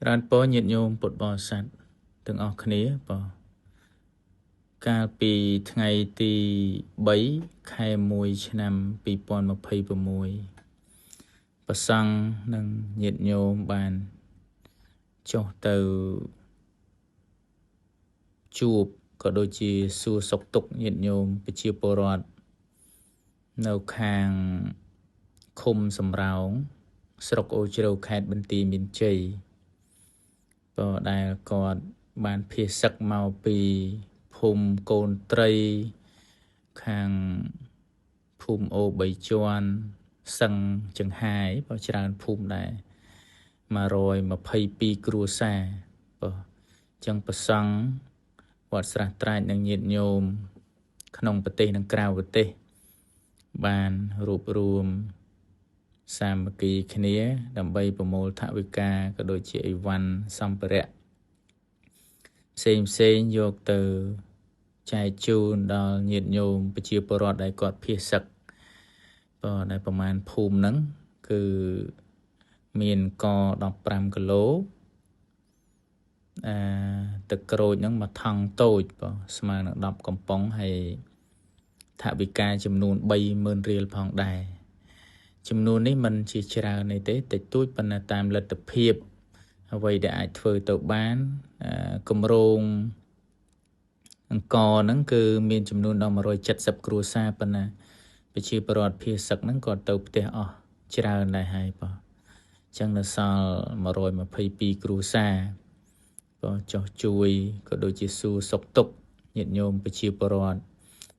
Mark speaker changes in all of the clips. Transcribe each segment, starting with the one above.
Speaker 1: រានពរញាតិញោមពុទ្ធបរិស័ទទាំងអស់គ្នាបាទកាលពីថ្ងៃទី3ខែ1ឆ្នាំ2026ប្រសង់និងញាតិញោមបានចុះទៅជួបក៏ដូចជាសួរសុខទុក្ខញាតិញោមប្រជាពលរដ្ឋនៅខាងឃុំសំរោងស្រុកអូជ្រៅខេត្តបន្ទាយមានជ័យក៏ដែលគាត់បានភៀសសឹកមកពីភូមិកូនត្រីខាងភូមិអូបីជាន់សឹងចង្ហាយបើច្រើនភូមិដែរ122គ្រួសារបើចឹងប្រសង់វត្តស្រះត្រាចនិងញាតិញោមក្នុងប្រទេសនិងក្រៅប្រទេសបានរួបរួមសាមគ្គីគ្នាដើម្បីប្រមូលថវិកាក៏ដូចជាអីវ៉ាន់សម្ភារៈផ្សេងផ្សេងយកទៅចែកជូនដល់ញាតិញោមប្រជាពលរដ្ឋដែលគាត់ភៀសសឹកបើដែលប្រមាណភូមិហ្នឹងគឺមានក15គីឡូអឺទឹកក្រូចហ្នឹងមួយថង់តូចបើស្មើនឹង10កំប៉ុងហើយថវិកាចំនួន30000រៀលផងដែរចំនួននេះមិនជាច្រើនទេតិចតួចប៉ុន្តែតាមលទ្ធភាពអ្វីដែលអាចធ្វើទៅបានគម្រោងអង្គហ្នឹងគឺមានចំនួនដល់170គ្រួសារប៉ុន្តែប្រជាពលរដ្ឋភៀសសឹកហ្នឹងក៏ទៅផ្ទះអស់ច្រើនដែរហើយបាទអញ្ចឹងនៅសល់122គ្រួសារក៏ចុះជួយក៏ដូចជាសួរសុខទុក្ខញាតិញោមប្រជាពលរដ្ឋ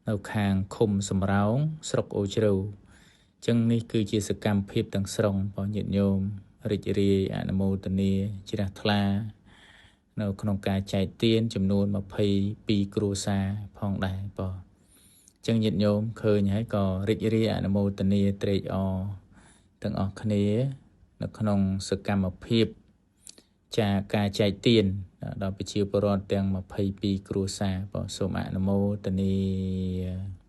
Speaker 1: នៅខាងឃុំសំរោងស្រុកអូជ្រៅអញ្ចឹងនេះគឺជាសកម្មភាពទាំងស្រុងរបស់ញាតិញោមរីករាយអនុមោទនាជ្រះថ្លានៅក្នុងការចែកទានចំនួន22គ្រួសារផងដែរបងអញ្ចឹងញាតិញោមឃើញហើយក៏រីករាយអនុមោទនាត្រេកអរទាំងអស់គ្នានៅក្នុងសកម្មភាពចាការចែកទានដល់ប្រជាពលរដ្ឋទាំង22គ្រួសារបងសូមអនុមោទនា។